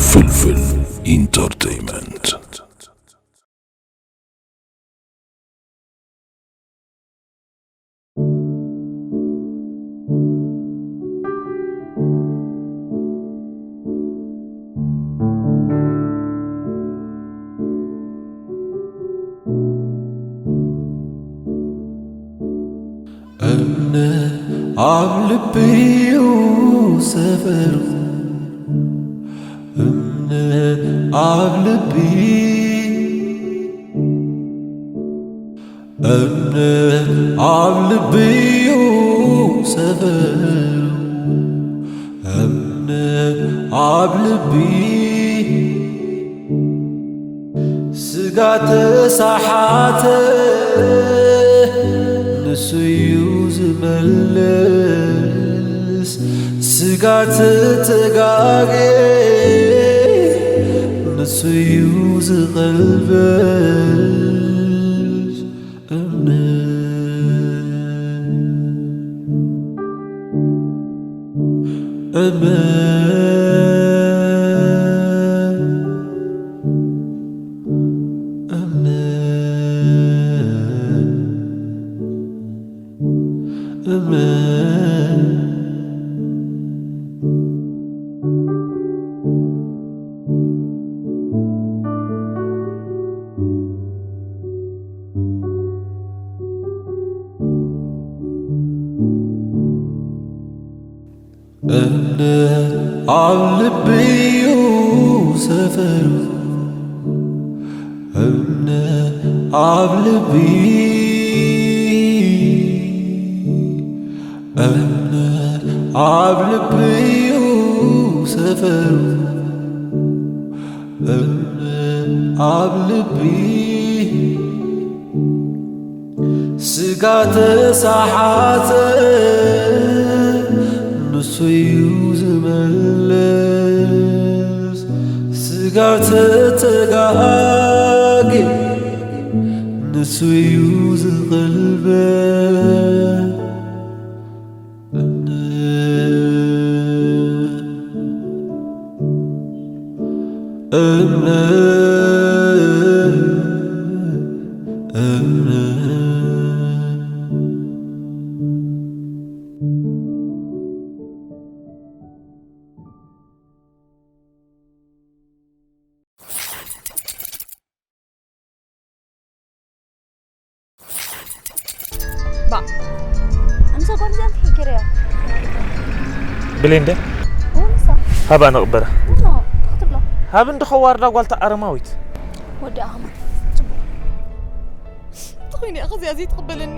ፍልፍል ኢንተርቴይመንት። እምነ ኣብ ልቢ እዩ ሰፈሩ፣ እምነ ኣብ ልቢ፣ እምነ ኣብ ልቢ እዩ ሰፈሩ፣ እምነ ኣብ ልቢ። ስጋ ተሳሓተ ንሱ እዩ ዝመልስ፣ ስጋ ተተጋጌ ንሱ እዩ ዝቐልብስ። እምነ፣ እምነ፣ እምነ፣ እምነ። እምነ ኣብ ልቢ እዩ ሰፈሩ፣ እምነ ኣብ ልቢ፣ እምነ ኣብ ልቢ እዩ ሰፈሩ፣ እምነ ኣብ ልቢ። ስጋ ተሳሓተ ንሱ እዩ ዝመልስ፣ ስጋ ተተጋጌ ንሱ እዩ ዝቐልበስ። እምነ፣ እምነ፣ እምነ። ባ፣ ኣምሳ ጓል እዚኣ እንታይ ገይረያ? ብሌን ደ? ወንሳ? ሃባ ንቕበራ። ኖ፣ ትኽትብሎ። ሃብ እንዲ ኸዋርዳ ጓልታ ኣረማዊት። ወዲ ኣህማ። ጽቡቕ። እንተኾይነ ኢኻ እዚኣ ዘይትቕበለኒ?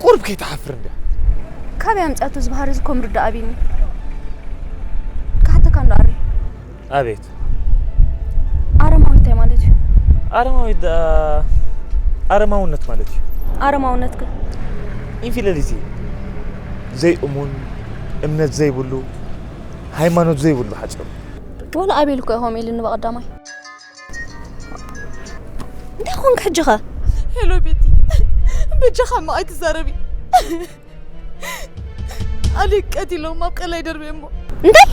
ቁሩብ ከይትሓፍር እንድያ። ካበይ ኣምጺኣቶ እዚ ባህሪ እዚ ኮምርዶ ኣቢኒ? ክሓተካ እንዶ ኣሪ። ኣቤት። ኣረማዊት እንታይ ማለት እዩ? ኣረማዊት ደኣ ኣረማውነት ማለት እዩ። ኣረማውነትከ? ኢንፊደሊቲ፣ ዘይእሙን፣ እምነት ዘይብሉ፣ ሃይማኖት ዘይብሉ ሓፂሩ። ወላ ኣቤል እኮ እዩ ከምኡ ኢሉኒ ብቐዳማይ። እንታይ ኾንክ ሕጂ ኸ? ሄሎ ቤቲ፣ በጃኻ እማ ኣይትዛረቢ። ኣሊ ቀቲሎም ኣብ ቀላይ ደርብየሞ። እንታይ?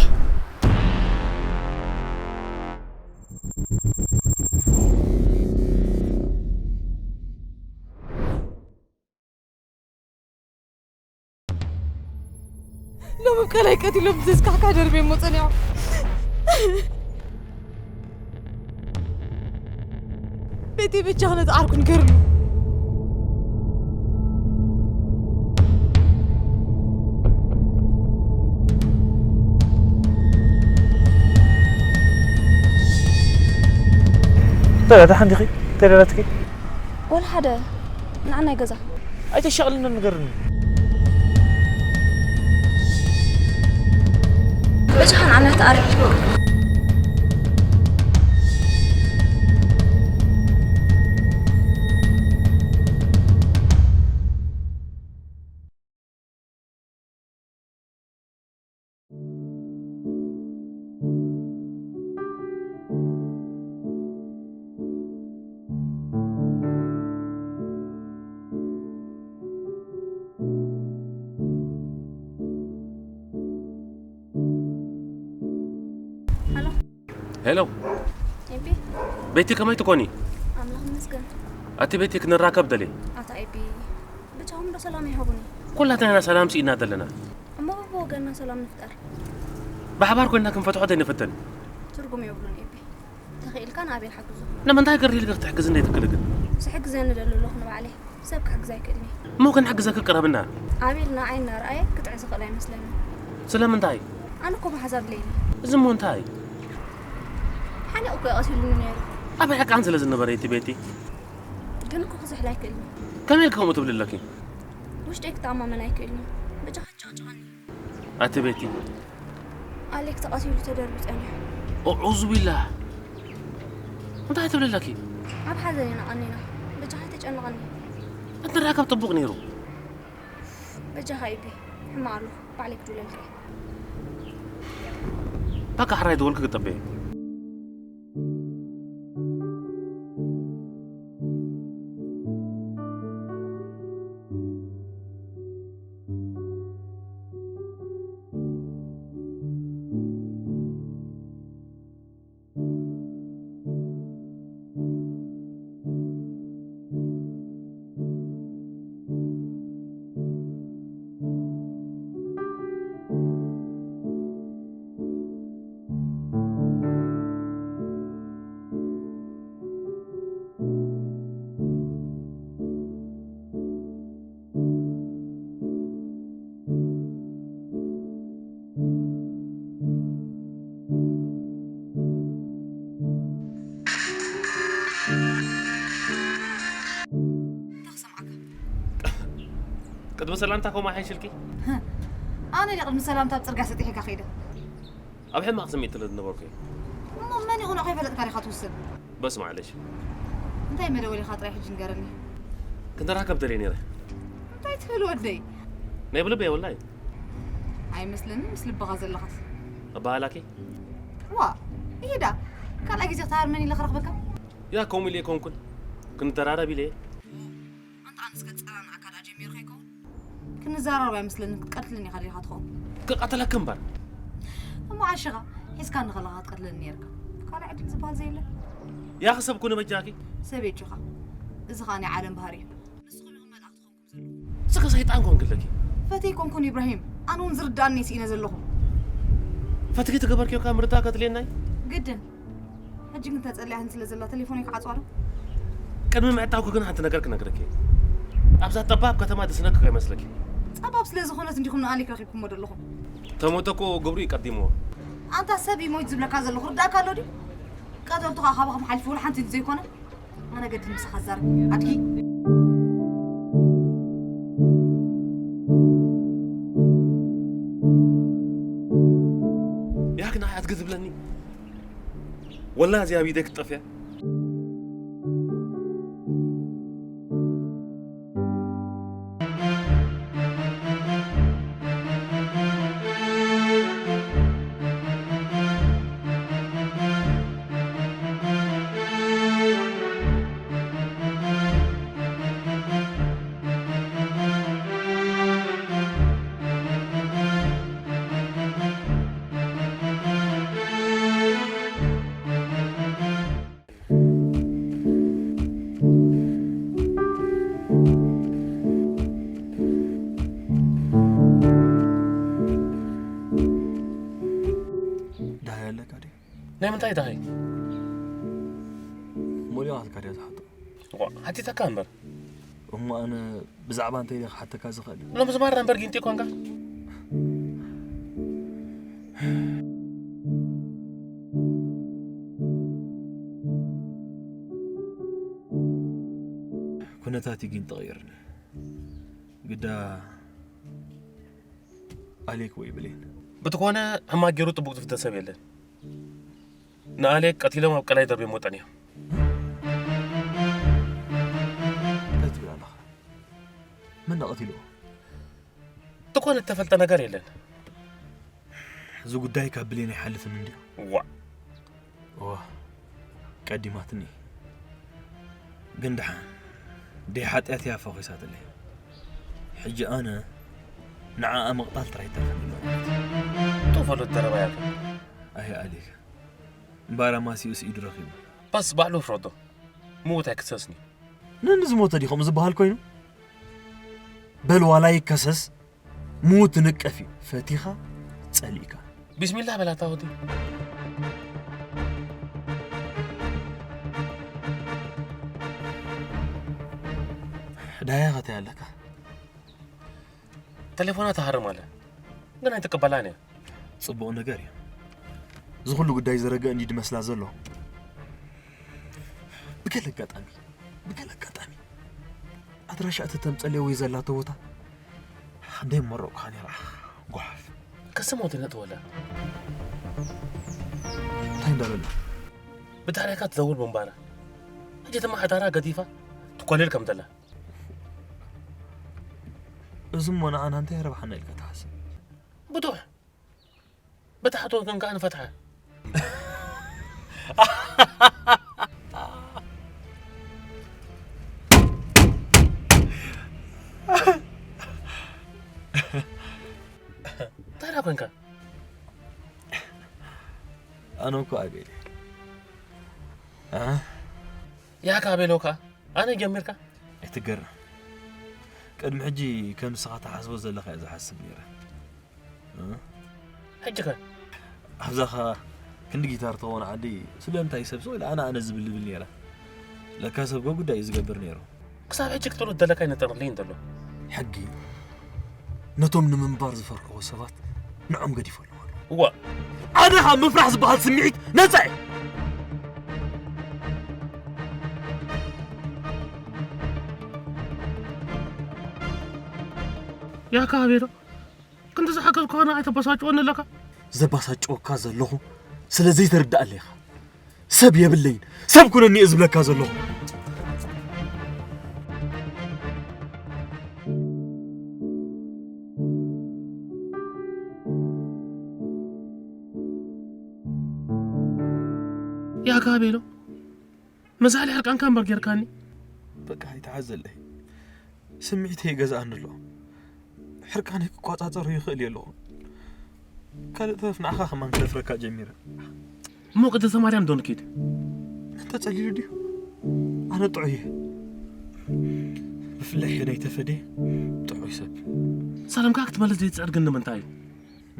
ሎሚ ኣብ ቀላይ ቀቲሎም ዘስካሕካሕ ደርብየሞ ጸኒሖም። ቤቲ በጃኺ ነቲ ዓርኩ ንገርሉ። እንታይ ደኣ፣ ደሓን ዲኺ? እንታይ ደኣ ትኪ? ወላ ሓደ፣ ንዓ ናይ ገዛ። ኣይተሻቕልኒ ንገርኒ። በጃኻ ንዓ ናተይ ኣረ። ሄሎ ኤቢ ቤቲ፣ ከመይ ትኮኒ? ኣምላኽ ይመስገን። ኣቲ ቤቲ፣ ክንራከብ ደሊ። ኣታ ኤቢ ብቻኹም ዶ ሰላም ይሃቡኒ? ኩላትና ኢና ሰላም ስኢና ዘለና። እሞ በብወገንና ሰላም ንፍጠር። ብሓባር ኮይና ክንፈትሖ ዘይንፍትን። ትርጉም የብሉን ኤቢ። ተኽኢልካ ንኣቤል ሓግዙ። ንምንታይ ግር ኢልካ ክትሕግዝ እንዴት ትክልግን? ዝሕግዘኒ ደሎ ኣለኹ ንባዕለይ። ሰብ ክሕግዝ ኣይክእልኒ። እሞ ክንሕግዘኪ ቅረብና። ኣቤል ንዓይ እናረኣየ ክጥዕ ዝኽእል ኣይመስለኒ። ስለምንታይ? ኣነ እኮ መሓዛ ብለይኒ። እዚ እሞ እንታይ? ሓኒቑ እኮ ይቐትሉኒ ነይሩ። ኣብ ሕቃን ስለ ዝነበረ እቲ ቤቲ። ግን እኮ ክዝሕል ኣይክእልኒ። ከመይ ኢልኪ ከምኡ ትብሊ ኣለኪ? ውሽጠይ ክተኣማመን ኣይክእልኒ። ብቻ ከጨቕጭቐኒ። ኣቲ ቤቲ። ኣሌክ ተቐቲሉ ተደርቢ ጸኒሑ። ኣዑዙ ቢላህ። እንታይ ትብሊ ኣለኪ? ኣብ ሓዘን ኢና ቀኒና። ብቻ ከይተጨንቐኒ። እንተራከብ ጥቡቕ ነይሩ። በጃኻ ኤቢ። ሕማቕ ኣለኹ። ባዕለይ ክድውለልካ እየ። በቃ ሕራይ ደወልኪ ክጠበየ። እንታይ ክሰምዓካ? ቅድሚ ሰላምታ ከምኡ ሓይሽልኪ? ኣነ ድየ ቅድሚ ሰላምታ ኣብ ጽርግያ ሰጢሒካ ከይደ? ኣብ ሕማቕ ስምዒት ስለ ዝነበርኩ እየ። እሞ መን ይኹን ከይፈለጥካ ዲኻ ትውስን? በስ ማዕለሽ። እንታይ መደወሊኻ ጥራይ ሕጂ ንገረኒ። ክንራከብ ደልየ ነይረ። እንታይ ትብል ወደይ? ናይ ብልበይ ወላሂ። ኣይመስለንን ምስ ልብኻ ዘለኻስ። ኣባህላኪ? ዋ፣ ይዳ ካልኣይ ግዜ ክትሃርመኒ ኢለ ክረኽበካ? ያ ከምኡ ኢለ ኣይኮንኩን። ክንደራረብ ኢለ እየ። ኣንታ ኣነስ ከጸናንዓካ ደኣ ጀሚሩ ከይከውን? ክንዘራረብ ኣይመስለንን ክትቀትለኒ ኢኻ ደሊኻ ትኸውን። ክቐትለኪ እምበር። እሞ ዓሽኻ ሒዝካኒ ከለኻ ክትቀትለኒ ነይርካ። ካልእ ዕድል ዝበሃል ዘየለ። ያኺ ሰብ ኩኒ በጃኪ። ሰብ የጆኻ። እዚ ኸኣ ናይ ዓለም ባህሪ እዩ። ንስኹም ኢኹም መልኣኽቲ ኮንኩም ዘለኹም። እስኺ ሰይጣን ኮንኪ ኣለኪ። ፈትየ ኣይኮንኩን ኢብራሂም። ኣነ እውን ዝርድኣኒ ስኢነ ዘለኹ። ፈትኪ ትገበርኪ ካብ ምርዳእ ከድልየናይ። ግድን። ሕጂ ግን ተጸሊኣትኒ ስለ ዘላ ተሌፎነይ ክዓጽዋ ዶ? ቅድሚ ምዕጣውኪ ግን ሓንቲ ነገር ክነግረኪ። ኣብዛ ጠባብ ከተማ ድስነኪ ከይመስለኪ። ጸባብ ስለ ዝኾነት እንዲኹም ንኣሌክ ረኺብኩሞ ዘለኹም። ተሞተ እኮ ግብሩ እዩ ቀዲምዎ። ኣንታ ሰብ ይሞት ዝብለካ ዘለኹ ርዳእካ ኣሎ ድዩ? ቀተልቱ ኸኣ ካባኹም ሓሊፉ ወላ ሓንቲ ዘይኮነ። ኣነ ገድል ምሳኻ ዛረብ ኣድጊ። ያክ ናይ ኣድጊ ዝብለኒ። ወላ እዚኣ ኣብ ኢደይ ክትጠፍያ። ደሃይ ኣለካ ድዩ? ናይ ምንታይ ደሃይ? ሙሉእ ኢኻ ድያ ዝሓቶ? ዋ፣ ሓቲተካ እምበር። እሞ ኣነ ብዛዕባ እንታይ ድየ ክሓተካ ዝኽእል? ሎም ዝማራ እምበር ጊንጢ ኮንካ። ኩነታት እዩ ግን ተቐይርኒ። ግዳ ኣሌክ ወይ ብሌን። ብትኾነ ሕማቅ ገይሩ ጥቡቅ ዝፍተ ሰብ የለን። ንኣሌክ ቀቲሎም ኣብ ቀላይ ደርብዮም ወጠን እዮም። እንታይ ትብል ኣለኻ? መን ቀቲልዎ? ትኾነ እተፈልጠ ነገር የለን። እዚ ጉዳይ ካብ ብሌን ኣይሓልፍን እንድዩ። ዋ እዋ ቀዲማትኒ። ግን ደሓን ደይ ሓጢኣት እያ ፈኺሳትለይ። ሕጂ ኣነ ንዓኣ ምቕታል ጥራይ ይተርፈኒ ማለት እዩ። ጡፈሉ ተረባያከ ኣይ ኣሌክ እምበኣር ኣማሲኡስ ኢዱ ረኺቡ። በስ ባዕሉ ፍረዶ። ምዉት ኣይክሰስን እዩ። ነንዝሞተ ድዩ ከምኡ ዝበሃል ኮይኑ? በል ዋላ ይከሰስ፣ ምዉት ንቀፍ እዩ። ፈቲኻ ጸሊእካ። ቢስሚላህ በላታ ወዲ። ዳያኸ እንታይ ኣለካ? ተሌፎና ተሃርም ኣለ ግን ኣይትቅበላን እያ። ጽቡቕ ነገር እዩ። እዚ ኩሉ ጉዳይ ዝረገ እንዲ ድመስላ ዘሎ። ብገለ ኣጋጣሚ ብገለ ኣጋጣሚ ኣድራሻ እቲ ተምጸልዮ ወይ ዘላቶ ቦታ እንደ መረቕኩኻ ነይራ። ጓሓፍ። ከስሞት ነጥወላ እንታይ እንዳበላ? ብታሪካ ትዘውር ቦምባና። ሕጂ ድማ ሓዳራ ገዲፋ ትኮለል ከም ዘላ። እዚ እሞ ንዓና እንታይ ረብሓና ኢልካ ትሓስብ? ብጡሕ ብታሕቶ ግን ከዓ ንፈትሓ። እንታይ ደኣ ኮንካ? ኣነ እኮ ኣቤል እየ። እ? ያካ ኣቤል እኮ ኣነ ጀሚርካ? ኣይትገረም። ቅድሚ ሕጂ ከም ንስኻ ትሓስቦ ዘለኻ እየ ዝሓስብ ነይረ። እ? ሕጂ ከ? ኣብዛኻ ክንዲ ጊታር ትኸውን ዓዲ ስለምንታይ ሰብ ስቕ ኢሉ ኣነ ኣነ ዝብል ዝብል ነይረ። ለካ ሰብ ጎ ጉዳይ እዩ ዝገብር ነይሩ። ክሳብ ሕጂ ክትብሎ ዝደለካ ይነጠርለይ እንተሎ። ሕጊ ነቶም ንምንባር ዝፈርሕዎ ሰባት ንዖም ገዲፈሉ። እዋ ኣነ ካብ ምፍራሕ ዝበሃል ስምዒት ነጻ እየ። ያካ ኣቤሎ ክንዲ ዝሓገዝኩኻ ንዓይ ተበሳጭወኒ ኣለካ። ዘባሳጭወካ ዘለኹ ስለ ዘይተረዳኣለይ ኢኻ። ሰብ የብለይን፣ ሰብ ኩነኒ እየ ዝብለካ ዘለኹ። ያካ ኣቤሎ መሳሊ ሕርቃንካ እምበር ጌርካኒ። በቃ ኣይትሓዘለይ። ስምዒተይ ይገዝኣኒ ኣሎ። ሕርቃነይ ክቋጻጸሮ ይኽእል እየ ኣለኹ። ካልእ ተረፍ ንዓኻ ከማን ክደፍረካ ጀሚረ። እሞ ቅድስተ ማርያም ዶ ንኪድ? እንተጸሊሉ ድዩ? ኣነ ጥዑይ እየ። ብፍላይ ሕነ ኣይተፈድየ ጥዑይ ሰብ። ሰላምካ ክትመልስ ዘይትጸር ግን ንምንታይ እዩ?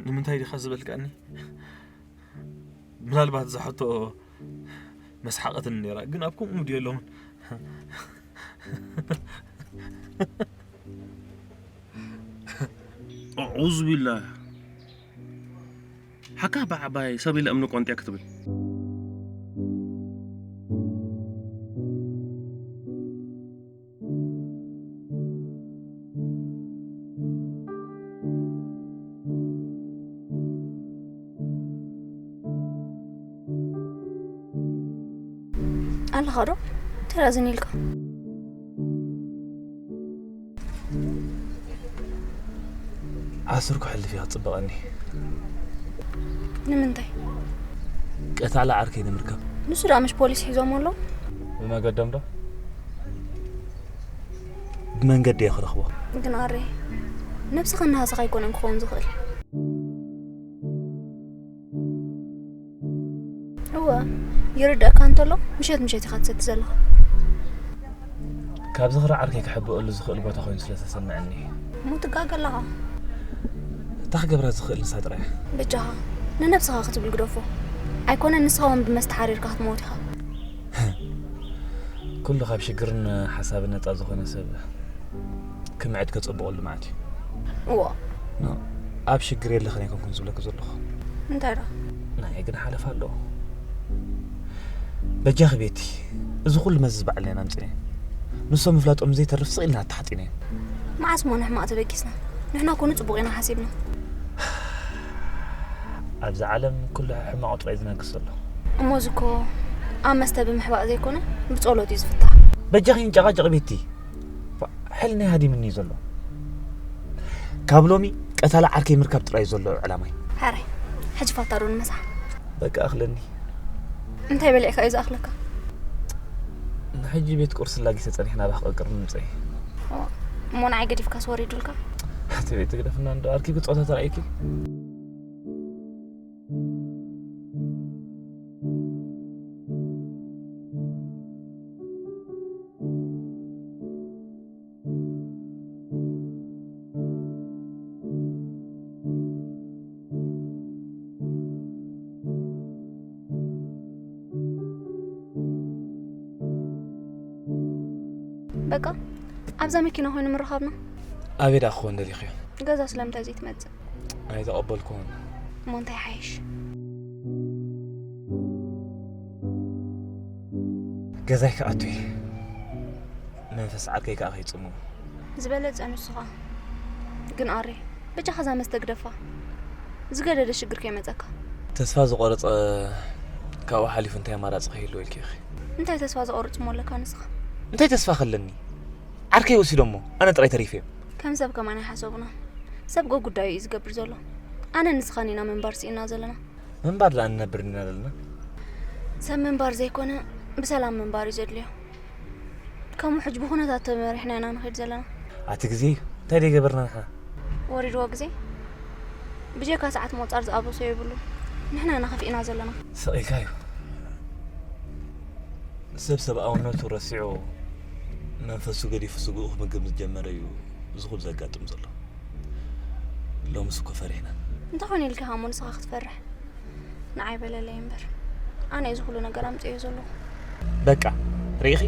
ንምንታይ ዲኻ ዝበልካኒ? ምናልባት እዛ ሕቶ መስሓቐትኒ ነይራ፣ ግን ኣብ ከምኡ ሙድ የለኹን። ኣዑዙ ቢላህ። ሓካ ብዓባይ ሰብ ኢለ እምኒ ቆንጥያ ክትብል። ኣለኻ ዶ? ተራዝን ኢልካ። ዓስር ክሕልፍ እያ ክጽበቐኒ። ንምንታይ? ቀታሊ ዓርከይ ንምርካብ። ንሱ ደኣ ምሽ ፖሊስ ሒዞም ኣለዉ? ብመገዶም ዶ? ብመንገዲ እየ ክረኽቦ። ግን ኣሬ፣ ነብስኻ እናሃሰኻ ኣይኮነን ክኸውን ዝኽእል። እወ፣ ይርደእካ እንተሎ ምሸት ምሸት ኢኻ ትሰቲ ዘለኻ። ካብ ዝኽሪ ዓርከይ ክሕብእሉ ዝኽእል ቦታ ኮይኑ ስለ ተሰምዐኒ። እሞ ትጋገ ኣለኻ። እታ ክገብራ ዝኽእል ንሳ ጥራይ እያ። በጃኻ፣ ንነብስኻ ክትብል ግደፎ። ኣይኮነን ንስኻ እውን ብመስተ ሓሪርካ ክትመውት ኢኻ። ኩሉ ካብ ሽግርን ሓሳብን ነጻ ዝኾነ ሰብ ክምዕድ ከጸብቐሉ ማለት እዩ። እዎ። ኖ፣ ኣብ ሽግር የለኽን ኣይኮንኩን ዝብለኪ ዘለኹ። እንታይ ደኣ? ናይ ግን ሓለፋ ኣለዎ። በጃኺ ቤቲ፣ እዚ ኩሉ መዚ ባዕልና ኢና ኣምጺእናዮ። ንሶም ምፍላጦም ዘይተርፍ ስቕ ኢልና ኣተሓጺናዮም። መዓስ እሞ ንሕማቕ ተበጊስና? ንሕና ኮኑ ጽቡቕ ኢና ሓሲብና። ኣብዚ ዓለም ኩሉ ሕማቕ ጥራይ ዝነግስ ዘሎ። እሞ እዚ እኮ ኣብ መስተ ብምሕባእ ዘይኮነ ብጸሎት እዩ ዝፍታሕ። በጃኺ ንጨቓጨቕ ቤቲ። ሕልናይ ሃዲምኒ እዩ ዘሎ። ካብ ሎሚ ቀታሊ ዓርከይ ምርካብ ጥራይ እዩ ዘሎ ዕላማይ። ሕራይ፣ ሕጂ ፋታ ዶ ንመሳሕ? በቃ ኣኽለኒ። እንታይ በሊዕካ እዩ ዝኣኽለካ? ንሕጂ ቤት ቁርሲ ላጊሰ ጸኒሕና ባኽ ቀቅር ንምጸይ። እሞ ንዓይ ገዲፍካስ ወሪዱልካ? እቲ ቤት ትግደፍና እንዶ ኣርኪብ ጾታ ተራእዩኪ? በቃ ኣብዛ መኪና ኮይኑ ምርኻብና። ኣበይ ደኣ ክኾን ደሊኽዮ? ገዛ ስለምንታይ ዘይትመጽእ? ኣይተቐበልኩዎን። እሞ እንታይ ሓይሽ? ገዛይ ክኣቱ እየ። መንፈስ ዓርከይ ከዓ ከይጽምዎ። ዝበለጸ ንስኻ ግን ኣሬ ብቻ ኸዛ መስተ ግደፋ። ዝገደደ ሽግር ከይመጸካ። ተስፋ ዝቆረጸ ካብኡ ሓሊፉ እንታይ ኣማራጺ ከይህልዎ ኢልኪ ኢኺ? እንታይ ተስፋ ዘቆርጽ እሞ ኣለካ ንስኻ? እንታይ ተስፋ ከለኒ? ዓርከይ ወሲዶሞ ኣነ ጥራይ ተሪፈ። ከም ሰብ ከማን ኣይሓሰቡና። ሰብ ጎ ጉዳዩ እዩ ዝገብር ዘሎ። ኣነ ንስኻን ኢና ምንባር ስኢና ዘለና። ምንባር ደኣ ንነብር ኢና ዘለና። ሰብ ምንባር ዘይኮነ ብሰላም ምንባር እዩ ዘድልዮ። ከምኡ ሕጂ ብኹነታት ተመሪሕና ኢና ንኸይድ ዘለና። ኣቲ ግዜ እንታይ ደይ ገበርና ንሕና? ወሪድዎ ግዜ ብጀካ ሰዓት ሞጻር ዝኣበሶ የብሉ። ንሕና ኢና ከፊእና ዘለና። ስቕ ኢልካ እዩ። ሰብ ሰብኣውነቱ ረሲዑ መንፈሱ ገዲፉ ስግኡ ክምግብ ምስ ጀመረ እዩ እዚ ኩሉ ዘጋጥም ዘሎ። ሎምስ እኮ ፈሪሕና። እንታይ ኾነ ኢልካ ሃሞ ንስኻ ክትፈርሕ? ንዓይ በለለይ እምበር ኣነ እዚ ኩሉ ነገር ኣምፅዮ ዘለኹ። በቃ ርኢኺ፣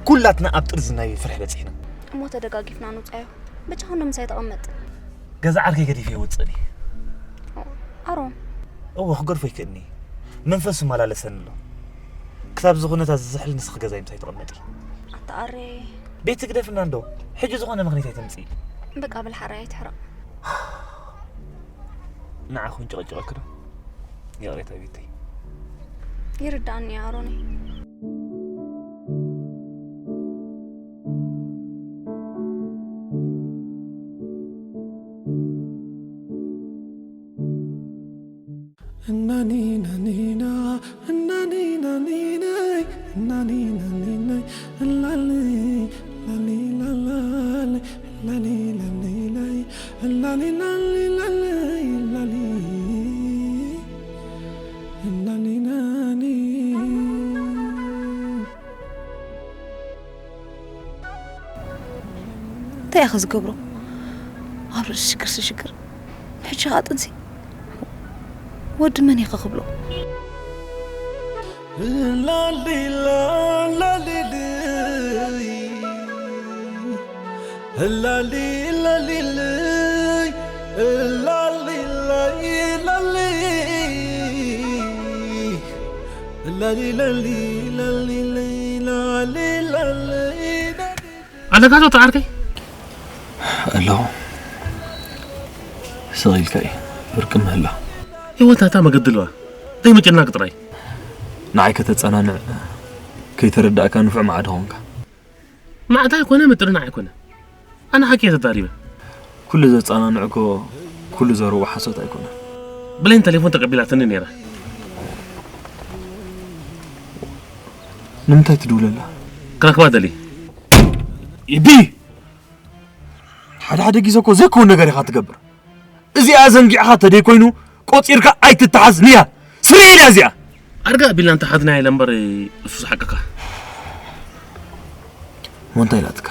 ኩላትና ኣብ ጥርዚ ናይ ፍርሒ በፂሕና። እሞ ተደጋጊፍና ንውፃዮ። ብቻ ክንዶ ምሳይ ተቐመጥ። ገዛ ዓርከይ ገዲፈ ይወፅእ እየ። ኣሮን። እወ ክገድፎ ይክእልኒ። መንፈሱ ይመላለሰኒ ኣሎ። ክሳብ እዚ ኩነታት ዝዝሕል ንስኺ ገዛይ ምሳይ ተቐመጢ። ኣታ ኣሬ። ቤት ትግደፍና እንዶ። ሕጂ ዝኾነ ምኽንያት ኣይተምፅኢ። በቃ በል ሓራይ ኣይትሕረቕ። ንዓኹን ጨቐጨቐኪ ዶ? ይቕሬታ ቤተይ። ይርዳእኒ እዩ ኣሮነይ። እናኒ ናኒና እናኒ ናኒናይ እናኒ ናኒናይ እላሊ ላሊ ላላሊ ላሊ ላሊ ላይ እላሊ ላሊ ላሊ ላሊ እላሊ ናኒ እንታይ ኢኻ ዝገብሮ? ኣብ ርእሲ ሽግር ስሽግር ሕጂ ኸኣ ጥንሲ ወዲ መን ኢኻ ክብሎ? ኣለካ ዶ ተዓርከይ? ኣለኹ። ስቕ ኢልካ እዩ ብርቂ ምህላ። ህይወት ናታ መገዲ ኣለዋ። ዘይምጭናቕ ጥራይ። ንዓይ ከተጸናንዕ ከይተረዳእካ ንፉዕ ማዕዶ ኾንካ። ማዕዳ ኣይኮነ ምጥርናዕ ኣይኮነ። ኣነ ሓቂ እየ ተዛሪበ። ኩሉ ዘጸናንዕ እኮ ኩሉ ዘረቡ ሓሶት ኣይኮነን። ብሌን ተሌፎን ተቀቢላትኒ ነይራ። ንምንታይ ትድውለላ? ክረክባ ደሊ። ኢቢ! ሓደ ሓደ ግዜ እኮ ዘይከውን ነገር ኢኻ ትገብር። እዚኣ ዘንጊዕኻ ተደይ ኮይኑ ቆጺርካ ኣይትተሓዝ ንያ። ስርየይ እያ እዚኣ። ኣርጋ ኣቢልና እንተሓዝና ኢለ እምበር እሱስ ሓቅካ። እሞ እንታይ ኢላትካ?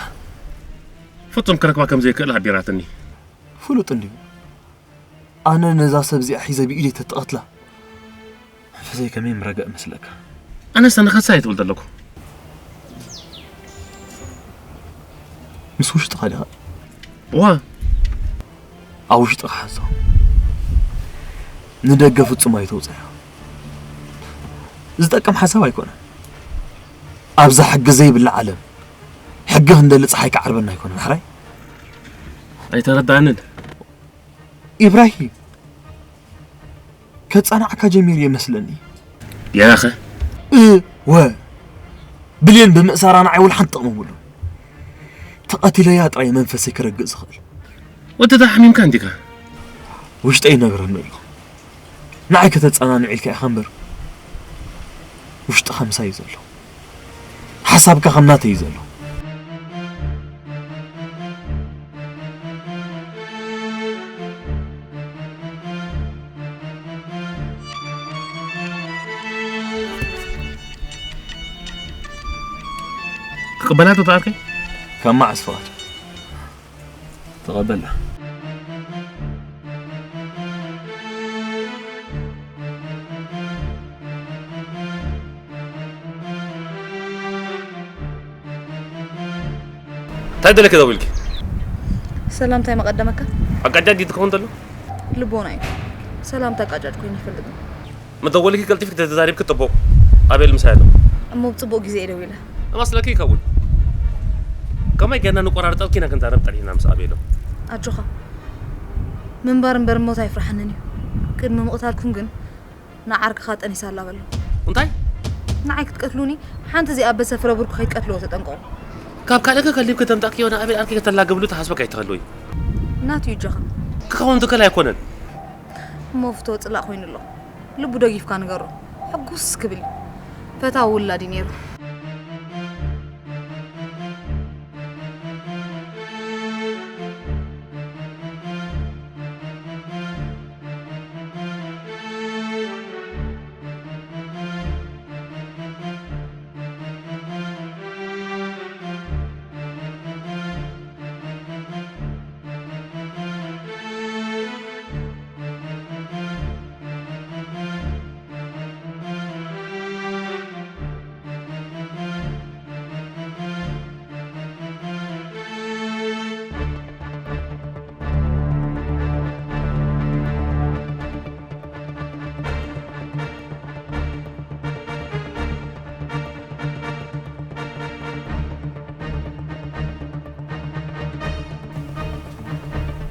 ፍጹም ክረክባ ከም ዘይክእል ሓቢራትኒ። ፍሉጥ እንድዩ። ኣነ ነዛ ሰብ እዚኣ ሒዘ ብኢደይ ተትቐትላ። መንፈሰይ ከመይ ምረገእ መስለካ? ኣነስ ንኸሳ እየ ትብል ዘለኩ። ምስ ውሽጥኻ ዲኻ? እዋ። ኣብ ውሽጥኻ ሓዞ። ንደገ ፍጹም ኣይተውጽኦ። ዝጠቅም ሓሳብ ኣይኮነን። ኣብዛ ሕጊ ዘይብላ ዓለም ሕጊ ክንደሊ ጸሓይ ክዓርበና ኣይኮነን። ሕራይ? ኣይተረዳእንን። ኢብራሂም፣ ከጻንዓካ ጀሚሩ እየ መስለኒ። ጌናኸ? እወ። ብሌን ብምእሳራ ንዓይ ወላ ሓንቲ ጥቕሚ የብሉን። ተቐቲለያ ጥራይ መንፈሰይ ክረግእ ዝኽእል። ወዲ ተሓሚምካ እንዲኻ? ውሽጠይ ይነግረኒ ኣሎ። ንዓይ ከተጸናንዕ ኢልካ ኢኻ እምበር፣ ውሽጥኻ ምሳይ እዩ ዘሎ። ሓሳብካ ከም ናተይ እዩ ዘሎ። ክቕበላ ዶ ተኣርከይ? ካብ መዓስ ፍቓድ? ተቐበላ። እንታይ ደለኪ ደዊልኪ? ሰላምታይ መቐደመካ? ኣቃጫጭ ትኸውን ተሎ? ልቦና እዩ። ሰላምታ ኣቃጫጭ ኮይኑ ይፈልጥ። መደወልኪ ቀልጢፍኪ ተዛሪብኪ ጥቡቕ። ኣቤል ምሳይ ኣሎ። እሞ ብፅቡቕ ግዜ እየ ደዊለ። እማስለኪ ይከውን። ከመይ ገና ንቆራርጠልኪ ኢና ክንዛረብ ጠሪሕና ምስ ኣቤሎ። ኣጆኻ። ምንባር እምበር ሞት ኣይፍርሓንን እዩ። ቅድሚ ምቕታልኩም ግን ንዓርክኻ ጠኒሳ ኣላ በሎ። እንታይ? ንዓይ ክትቀትሉኒ ሓንቲ እዚኣ በሰፍረ ብርኩ ከይትቀትልዎ ተጠንቀቑ። ካብ ካልእከ ከሊብኪ ተምጣክዮ ንኣቤል ኣርኪ ከተላግብሉ ተሓስበካ ኣይትኸልዊ። ናቱ እዩ እጆኻ። ክኸውን ትክእል ኣይኮነን። እሞ ፍቶ ፅላእ ኮይኑ ኣሎ። ልቡ ደጊፍካ ንገሮ። ሕጉስ ክብል እዩ። ፈታዊ ውላድ እዩ ነይሩ።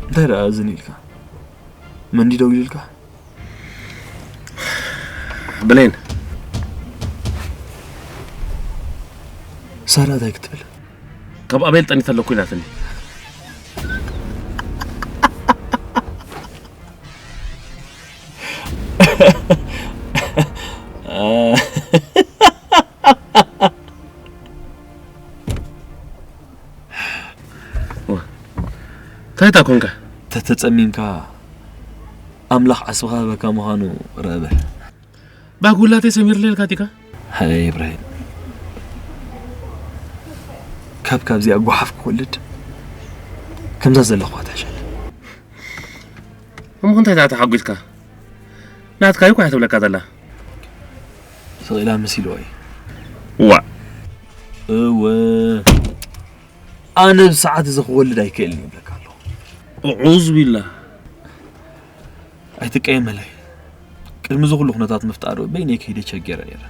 እንታይ ደኣ እዝን ኢልካ? መንዲ ደው ኢልካ? ብሌን፣ ሳራ እንታይ ክትብል? ካብ ኣቤል ጠኒተ ኣለኩ ኢላትኒ። እንታይ እታ ኮንካ? ተተጸሚምካ ኣምላኽ ዓስብኻ በካ ምዃኑ ርአ በል። ባጉላተይ ሰሚርለይ ኢልካ ዲካ? ሃይ ኢብራሂም፣ ካብ ካብዚኣ ጓሓፍ ክወልድ ከምዛ ዘለኹዋ ትሕሸኒ። እሞ እንታይ እታ ተሓጒስካ? ናትካ እዩ እኮ እያ ትብለካ ዘላ። ስቕ ኢላ መሲልዋ እዩ። ዋእ! እወ፣ ኣነ ብሰዓት እዚ ክወልድ ኣይክእልን ይብለካ ኣለኹ። ኣዑዝ ቢላህ። ኣይትቀየመለይ። ቅድሚ እዚ ኩሉ ኩነታት ምፍጣሩ በይነይ ከይደ ቸገረ ነይረ።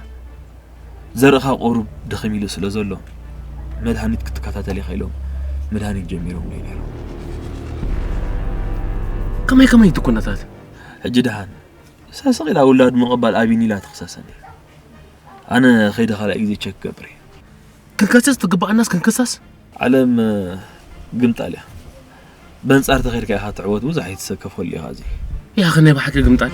ዘርእኻ ቁሩብ ድኽም ኢሉ ስለ ዘሎ መድሃኒት ክትከታተል ኢኻ ኢሎም መድሃኒት ጀሚሮምለይ ነይሮም። ከመይ ከመይ እቲ ኩነታት? ሕጂ ደሓን። ሳስቕ ኢላ ውላድ ምቕባል ኣብይኒ ኢላ ትኽሰሰኒ። ኣነ ከይደ ካልኣይ ግዜ ቸክ ክገብር እየ። ክንከስስ ትግባኣናስ ክንክሰስ? ዓለም ግምጣል እያ። በንጻር ተኸድካ ኢኻ ትዕወት፣ ብዙሕ ኣይትሰከፈሉ ኢኻ እዚ። ያኺ ናይ ብሓቂ ግምጣል።